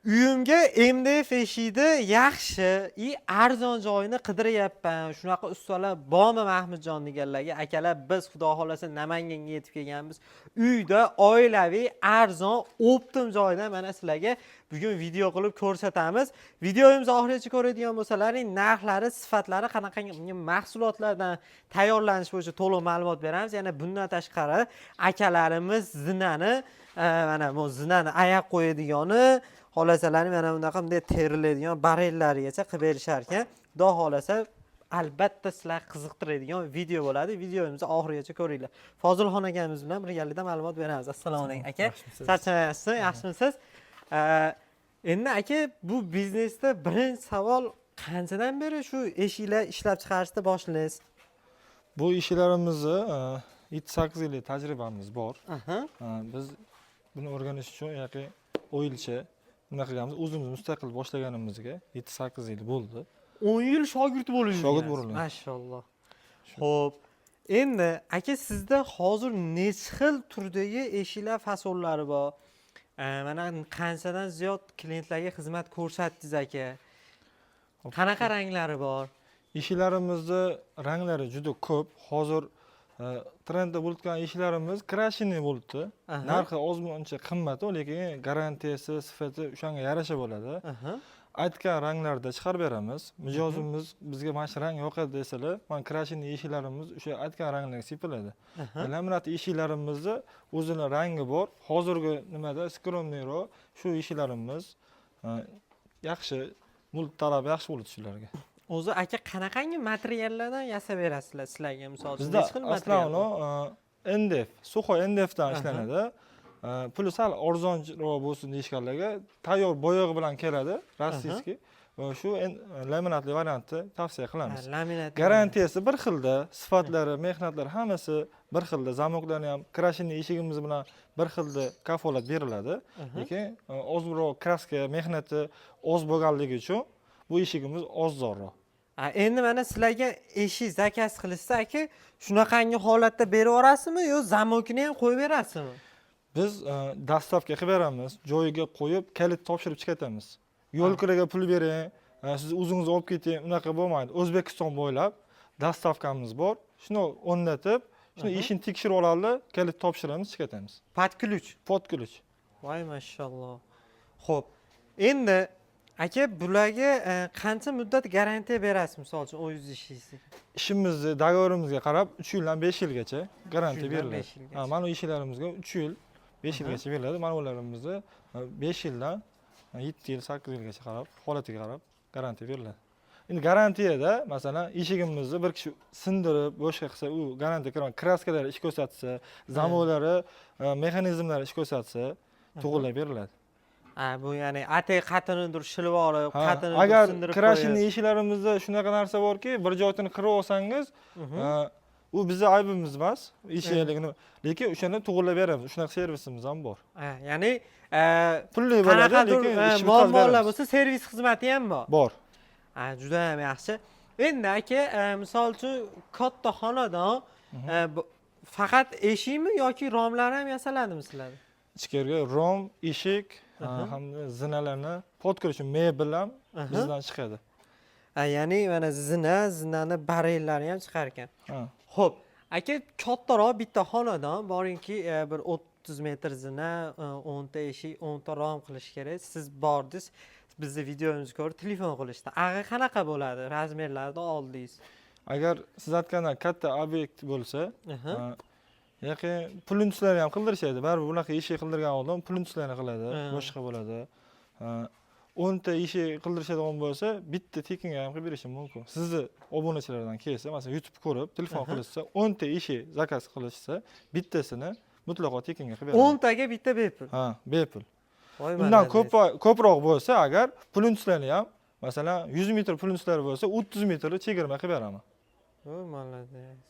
Uyimga MDF eshikni yaxshi и arzon joyini qidiryapman, shunaqa ustalar bormi, Mahmudjon, deganlarga, akalar, biz, xudo xohlasa, Namanganga yetib kelganmiz. Uyda oilaviy arzon оптом joydan mana sizlarga bugun video qilib ko'rsatamiz. Videomiz oxirigacha ko'radigan bo'lsalaring, narxlari, sifatlari, qanaqangi mahsulotlardan tayyorlanishi bo'yicha to'liq ma'lumot beramiz. Yana bundan tashqari, akalarimiz zinani, mana bu zinani oyoq qo'yadigani, xohlasalaring, mana bunaqa bunday teriladigan barellarigacha qilib berishar ekan. Xudo xohlasa, albatta sizlar qiziqtiradigan video bo'ladi. Videomizni oxirigacha ko'ringlar. Fozilxon akamiz bilan birgalikda ma'lumot beramiz. Assalomu alaykum, aka. Yaxshimisiz? Charchamayapsizmi? Yaxshimisiz? Endi, aka, bu biznesda birinchi savol: qanchadan beri shu eshiklar ishlab chiqarishni boshladingiz? Bu ishlarimizni 7-8 yillik tajribamiz bor. Biz buni o'rganish uchun yoki 10 yilcha nima qilganmiz, o'zimiz mustaqil boshlaganimizga 7-8 yil bo'ldi. 10 yil shogird bo'lib Shogird yurgansiz. bo'lgan. Mashalloh. Ho'p, endi, aka, sizda hozir necha xil turdagi eshiklar fasonlari bor? Mana qanchadan ziyod klientlarga xizmat ko'rsatdingiz, aka? Qanaqa ranglari bor? Eshiklarimizni ranglari juda ko'p. Hozir trendda bo'layotgan eshiklarimiz крашеный bo'libdi. Narxi ozmuncha qimmat, lekin garantiyasi, sifati o'shanga yarasha bo'ladi. Aytgan ranglarda chiqarib beramiz. Mijozimiz bizga mana shu rang yoqadi desalar, mana крашеный eshiklarimiz o'sha aytgan ranglarga sepiladi. Laminat eshiklarimizni o'zini rangi bor. Hozirgi nimada скромный roq shu eshiklarimiz, yaxshi, talab yaxshi bo'ladi shularga. O'zi, aka, qanaqangi materiallardan yasab berasizlar sizlarga, misol uchun? Bizda Necha xil material bor? основной MDF, сухой MDFdan ishlanadi. Puli sal arzonroq bo'lsin deyishganlarga tayyor bo'yog'i bilan keladi, российский. Shu laminatli variantni tavsiya qilamiz. Ha, laminat. Garantiyasi bir xilda, sifatlari, mehnatlari hammasi bir xilda, zamoklarni ham крашеный eshigimiz bilan bir xilda kafolat beriladi. Lekin ozroq краска mehnati oz bo'lganligi uchun bu eshigimiz ozonroq. Ha, endi mana sizlarga eshik заказ qilishsa, aka, shunaqangi holatda berib yuborasizmi yo zamokini ham qo'yib berasizmi? Biz доставка qilib beramiz, joyiga qo'yib, kalit topshirib chiqib ketamiz. Yo'l kiraga pul bering, siz o'zingiz olib keting, unaqa bo'lmaydi. O'zbekiston bo'ylab доставка miz bor. Shuni o'rnatib, shuni eshikni tekshirib oladi, kalit topshiramiz, chiqib ketamiz. Под ключ? Под ключ. Voy, mashalloh. Ho'p, endi, aka, bularga qancha muddat garantiya berasiz, misol uchun, o'zingiz ishlaysiz? Ishimizni договор imizga qarab 3 yildan 5 yilgacha garantiya 3 yildan beriladi. 5 yilgacha. Ha, mana bu eshiklarimizga 3 yil, 5 yilgacha beriladi. Mana bularimizni 5 yildan 7 yil, 8 yilgacha qarab, holatiga qarab garantiya beriladi. Endi garantiyada, masalan, eshigimizni bir kishi sindirib, boshqa qilsa, u garantiya kirmaydi. Краска lari ish ko'rsatsa, zamoklari, mexanizmlari ish ko'rsatsa, to'g'irlab beriladi. Ha, bu ya'ni atay qatinidir shilib olib, Ha, qatinidir agar sindirib крашеный qo'yib. eshiklarimizda shunaqa narsa borki, bir joyini qirib olsangiz, u bizni aybimiz emas, eshikligini, lekin o'shani to'g'irlab beramiz. Shunaqa servisimiz ham bor. Ha, ya'ni Pulli bo'ladi, qanaqadir lekin ishni bitkazib muammolar beramiz. bo'lsa, servis xizmati ham bor. Bor. Ha, juda ham yaxshi. Endi, aka, misol uchun, katta xonadon, faqat eshikmi yoki romlar ham yasaladimi sizlarda? Ichkariga rom, eshik hamda zinalarni под ключ, mebel ham bizdan chiqadi. Ha, ya'ni mana zina, zinani barellari ham chiqar ekan. Ha. Ho'p, aka, kattaroq bitta xonadon boringki, bir 30 metr zina, 10 ta eshik, 10 ta rom qilish kerak. Siz bordingiz, bizni videomizni ko'rib telefon qilishdi. Ag'i qanaqa bo'ladi? Размер larni oldingiz. Agar siz aytgandan katta obyekt bo'lsa, yaqin плинтус larni ham qildirishadi. Baribir bunaqa eshik qildirgan odam плинтус larni qiladi, boshqa bo'ladi. Ha, 10 ta eshik qildirishadigan bo'lsa, bitta tekinga ham qilib berishi mumkin. Sizni obunachilardan kelsa, masalan, YouTube ko'rib, telefon qilishsa, 10 ta eshik заказ qilishsa, bittasini mutlaqo tekinga qilib beraman. 10 taga bitta bepul? Ha, bepul. Voy, Undan молодец. ko'p ko'proq bo'lsa, agar плинтус larni ham, masalan, 100 metr плинтус lar bo'lsa, 30 metrni chegirma qilib beraman. Voy, молодец.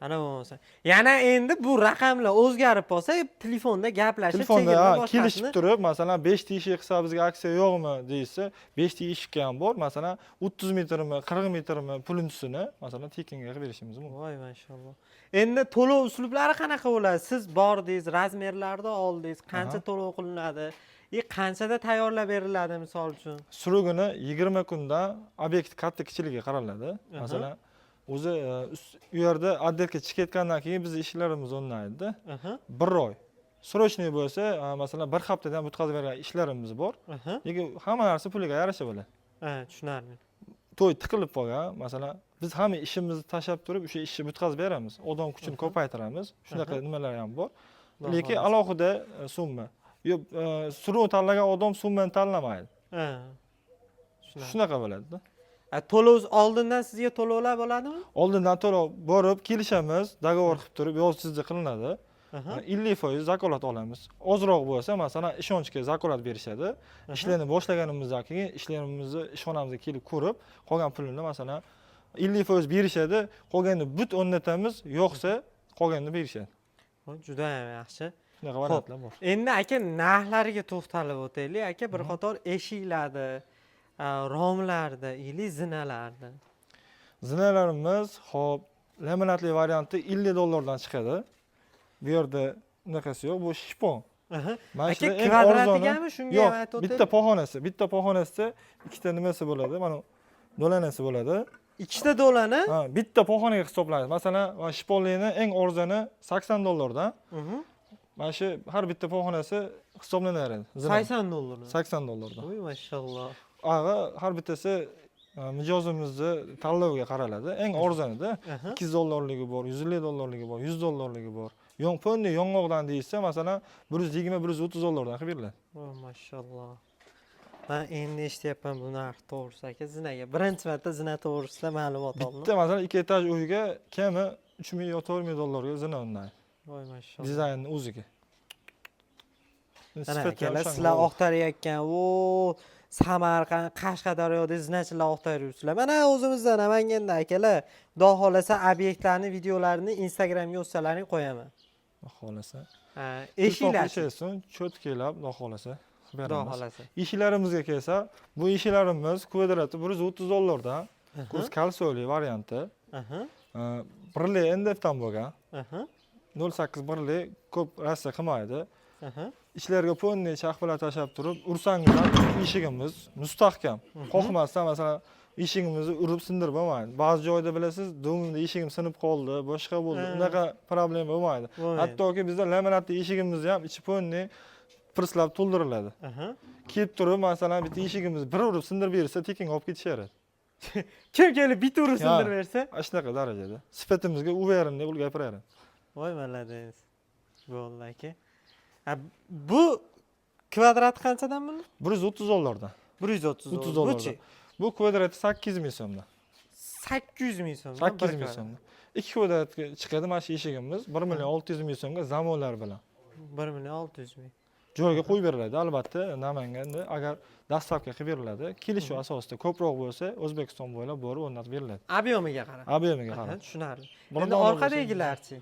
Ana bo'lmasa. Yana endi bu raqamlar o'zgarib qolsa, telefonda gaplashib, Telefonda chegirma ha, boshqasini- kelishib turib, masalan, 5 ta eshik qilsa bizga aksiya yo'qmi deyishsa, 5 ta eshikka ham bor. Masalan, 30 metrmi, 40 metrmi pulini, masalan, tekinga qilib berishimiz mumkin. Voy, mashalloh. Endi to'lov uslublari qanaqa bo'ladi? Siz bordingiz, razmerlarni oldingiz, qancha to'lov qilinadi? И qanchada tayyorlab beriladi misol uchun? Срок ini 20 kunda, obyekt katta kichiligiga qaraladi. Masalan, o'zi u yerda отделка chiqayotgandan keyin bizni ishlarimiz o'rnaydi. Bir oy. Срочный bo'lsa, masalan, bir haftadan bitkazib bergan ishlarimiz bor. Lekin hamma narsa puliga yarasha bo'ladi. Ha, tushunarli. To'y tiqilib qolgan, masalan, biz hamma ishimizni tashlab turib, o'sha ishni bitkazib beramiz. Odam kuchini ko'paytiramiz. Shunaqa nimalar ham bor. Xudo Lekin xohlasa. alohida summa. Yo'q, срок tanlagan odam summani tanlamaydi. Ha. Tushunarli. Shunaqa bo'ladi-da. A, to'lov oldindan sizga to'lovlar bo'ladimi? Oldindan to'lov borib kelishamiz, договор qilib turib, yoz chizdi qilinadi. 50% vakolat olamiz. Ozroq bo'lsa, masalan, ishonchga vakolat berishadi. Ishlarni boshlaganimizdan keyin ishlarimizni ishxonamizga kelib ko'rib, qolgan pulini, masalan, 50% berishadi, qolganini but o'rnatamiz, yo'qsa qolganini berishadi. Voy, juda ham yaxshi. Shunaqa variantlar bor. Endi aka, narxlariga to'xtalib o'taylik. Aka, bir qator eshiklarni, romlarni или zinalarni. Zinalarimiz, hop, laminatli varianti 50 dollardan chiqadi. Bu yerda unaqasi yo'q, bu shipon. Mana Aka, shular eng kvadratigami, shunga Yo'q, ham aytib bitta o'taylik. pog'onasi, bitta pog'onasida ikkita nimasi bo'ladi? Mana dolanasi bo'ladi. Ikkita dolani? Ha, bitta pog'onaga hisoblanadi. Masalan, mana shiponlikni eng arzoni 80 dollardan. Mana shu har bitta pog'onasi hisoblanaveradi. Zina. 80 dollardan. 80 dollardan. Voy, mashalloh. Ag'a, har bittasi mijozimizni tanloviga qaraladi. Eng arzonida 200 dollarligi bor, 150 dollarligi bor, 100 dollarligi bor. Yon полный yong'oqdan deyilsa, masalan, 120, 130 dollardan qilib beriladi. Voy, mashalloh. Man endi eshityapman bu narx to'g'risida, aka, zinaga. Birinchi marta zina to'g'risida ma'lumot oldim. Bitta, masalan, ikki etaj uyga kami 3 ming yo 4 ming dollarga zina o'rnaydi. Voy, mashalloh. Dizaynni o'ziga. Mana Sifati ham akalar, o'shanga sizlar bog'liq. oqtarayotgan, o Samarqand, Qashqadaryoda zinachilar oqtarib yuribsizlar. Mana o'zimizda Namanganda, akalar, Xudo xohlasa, obyektlarni videolarini Instagramga o'zsalaring qo'yaman. Xudo xohlasa. Ha, Telefon eshiklar. qilishingiz чётко lab, Xudo xohlasa, qilib Xudo beramiz. xohlasa. Eshiklarimizga kelsa, bu eshiklarimiz kvadrati 130 dollardan. Kurs kalsiyli varianti. Birli NDFdan bo'lgan. 0.8 birli ko'p rosa qilmaydi. Ichlariga полный чехол lar tashlab turib, ursangiz ham eshigimiz mustahkam. Qo'rqmasdan, masalan, eshigimizni urib sindirib bo'lmaydi. Ba'zi joyda, bilasiz, domimda eshigim sinib qoldi, boshqa bo'ldi. Unaqa problema bo'lmaydi. Bo'lmaydi. Hattoki bizda laminatli eshigimizni ham ichi полный presslab to'ldiriladi. Kelib turib, masalan, bitta eshigimizni bir urib sindirib bersa, tekinga olib ketisharadi. Kim kelib bitta urib Ha. sindirib bersa? Ana shunaqa darajada. Sifatimizga уверен deb gapiradi. Voy, молодец. Bo'ldi, aka. Ha, bu kvadrat qanchadan buni? 130 dollardan. 130 30 dollar. dollardan. Buchi? Bu kvadrati 800 ming so'mdan. 800 ming so'mdan. 800 ming so'mdan. Ikki kvadratga chiqadi mana shu eshigimiz 1 million 600 ming so'mga zamonlar bilan. 1 million 600 ming. Joyga qo'yib beriladi albatta Namanganda, agar доставка qilib beriladi. Kelishuv asosida ko'proq bo'lsa, O'zbekiston bo'ylab borib o'rnatib beriladi. Объем iga qarab. Объем iga qarab. Tushunarli. Bir Endi dona bo'lsa- orqadagilarchi?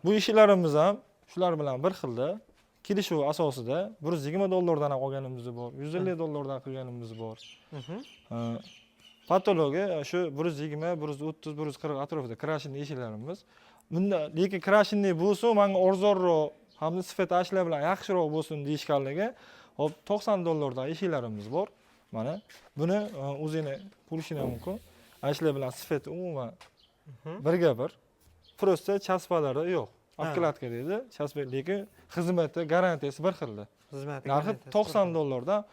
Bu eshiklarimiz ham shular bilan bir xilda, kelishuv asosida 120 dollardan ham olganimiz bor, 150 dollardan qilganimiz bor. Потолок i shu 120, 130, 140 atrofida крашеный eshiklarimiz. Bunda lekin крашеный bo'lsin, manga arzonroq hamda sifati ashlar bilan yaxshiroq bo'lsin deyishganligi, hop, 90 dollardan eshiklarimiz bor. Mana buni o'zingni ko'rishing ham mumkin. Ashlar bilan sifati umuman birga bir. Просто chaspaları yo'q. Обкладка deydi, chaspa, lekin xizmati, garantiyasi bir xilda. Xizmati Narxi garantiyasi 90 bir xil. Dollardan,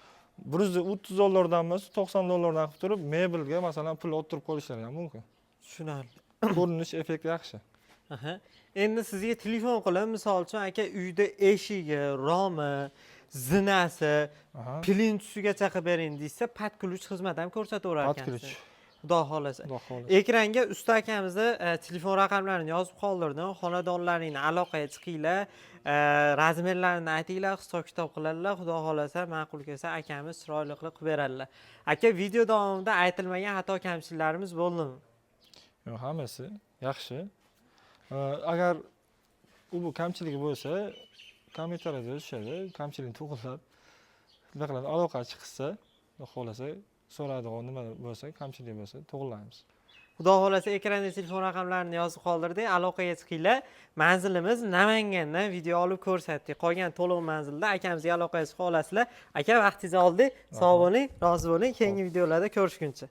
130 dollardan emas, 90 dollardan qilib turib, mebelga, masalan, pul orttirib qo'yishlari ham mumkin. Tushunarli. Ko'rinish effekti yaxshi. Aha. Endi sizga telefon qilib, misol uchun, aka, uyda eshigi, romi, zinasi, plintusigacha qilib bering desa, под ключ xizmat ham ko'rsataverar Под ekansiz. ключ. Xudo xohlasa. Xudo xohlasa. Ekranga usta akamizni telefon raqamlarini yozib qoldirdim. Xonadonlaringni aloqaga chiqinglar, размер larini aytinglar, hisob kitob qiladilar. Xudo xohlasa, ma'qul kelsa, akamiz chiroyli qilib qilib beradilar. Aka, video davomida aytilmagan xato kamchiliklarimiz bo'ldimi? Yo'q, hammasi yaxshi. Agar u bu kamchiligi bo'lsa, kommentariyada yozishadi, kamchiligini to'g'irlab, nima qiladi, aloqa chiqsa, xudo xohlasa, so'raydigan nima bo'lsa, kamchilik bo'lsa, to'g'irlaymiz. Xudo xohlasa, ekranda telefon raqamlarini yozib qoldirdik, aloqaga chiqinglar. Manzilimiz Namangandan video olib ko'rsatdik. Qolgan to'liq manzilda akamizga aloqaga chiqa olasizlar. Aka, vaqtingizni oldik, sog' bo'ling, rozi bo'ling. Keyingi videolarda ko'rishguncha.